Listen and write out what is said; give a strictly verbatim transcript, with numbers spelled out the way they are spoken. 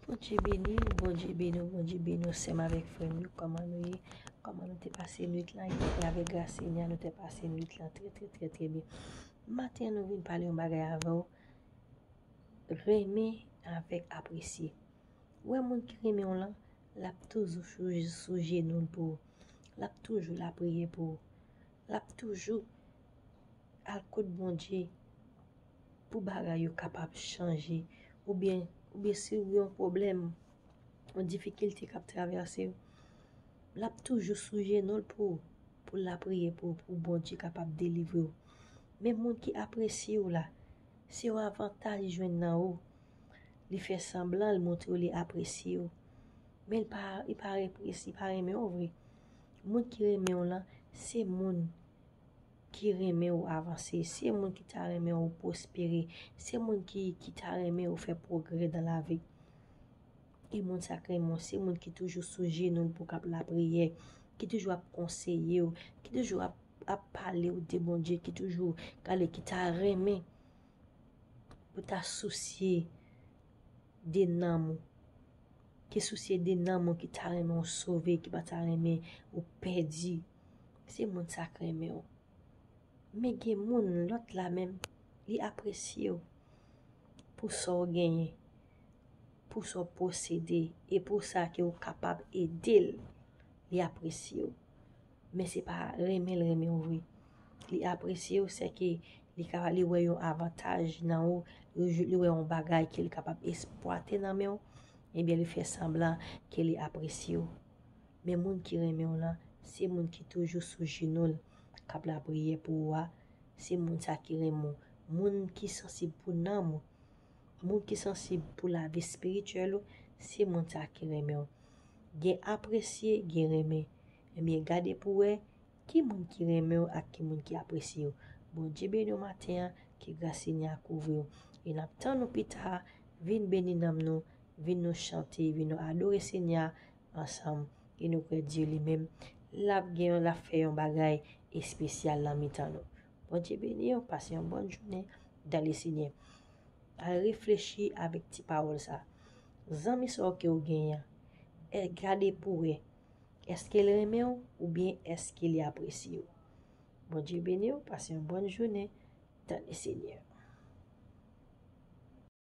Bondye beni w, Bondye beni w, Bondye beni w, sè m avèk frè m yo, kòman nou ye? Kòman nou te pase nwit lan? Avèk gras Senyè, nou te pase nwit lan trè, trè, trè, trè byen. Maten an, nou vin pale yon bagay avè w. Renmen avèk apresye. Ou wè moun ki renmen w lan, l ap toujou sou, sou jenou l pou ou. L ap toujou lapriyè pou ou. L ap toujou al kot Bondye pou bagay yo kapab chanje. Oubyen, oubyen si w gen yon pwoblèm, yon difikilte k ap travèse w, l ap toujou sou jenou l pou ou, pou l lapriyè pou ou, pou Bondye kapab delivre w. Men moun ki apresye w la, se yon avantaj li jwenn nan ou. Li fè sanblan, li montre w li apresye w. Men li pa, li pa, li pa renmen w vre. Moun ki renmen w lan, se moun ki renmen w avanse, se moun ki ta renmen w pwospere, se moun ki, ki ta renmen w fè pwogrè nan lavi. E moun sa k renmen w, se moun ki toujou sou jenou l pou k ap lapriyè, ki toujou ap konseye w, ki toujou ap, ap pale w de Bondye, ki toujou, gade, ki ta renmen pou ta sousye de nanm ou, ki sousye de nanm ou, ki ta renmen w sove, ki pa ta renmen ou pèdi. Se moun sa k renmen w. Men gen moun, lòt la menm, li apresye w pou sa w genyen, pou sa w posede, e pou sa ke w kapab ede l, li apresye w. Men se pa renmen l renmen w vre. Li apresye w, se ke li ka, li wè yon avantaj nan ou, li, li wè yon bagay ke li kapab eksplwate nan men w, ebyen li fè sanblan ke li apresye w. Men moun ki renmen w lan, se moun ki toujou sou jenou l, k ap lapriyè pou ou a, se moun sa ki renmen w. Moun ki sansib pou nanm ou, moun ki sansib pou lavi espirityèl ou, se moun sa ki renmen w. Gen apresye, gen renmen. Ebyen, gade pou wè ki moun ki renmen w ak ki moun ki apresye w. Bondye beni w maten an, ke gras Senyè a kouvri w. E n ap tann ou pita, vin beni nanm nou, vin nou chante, vin nou adore Senyè a ansanm. E nou kwè Dye li menm, l ap gen, l ap fè yon bagay espesyal nan mitan nou. Bondye beni w, pase yon bòn jounen dans le Seigneur. Al reflechi avèk ti pawòl sa. Zanmi sa w ke w genyen an, e gade pou wè, èske l renmen w oubyen èske li apresye w? Bondye beni w, pase yon bòn jounen dans le Seigneur.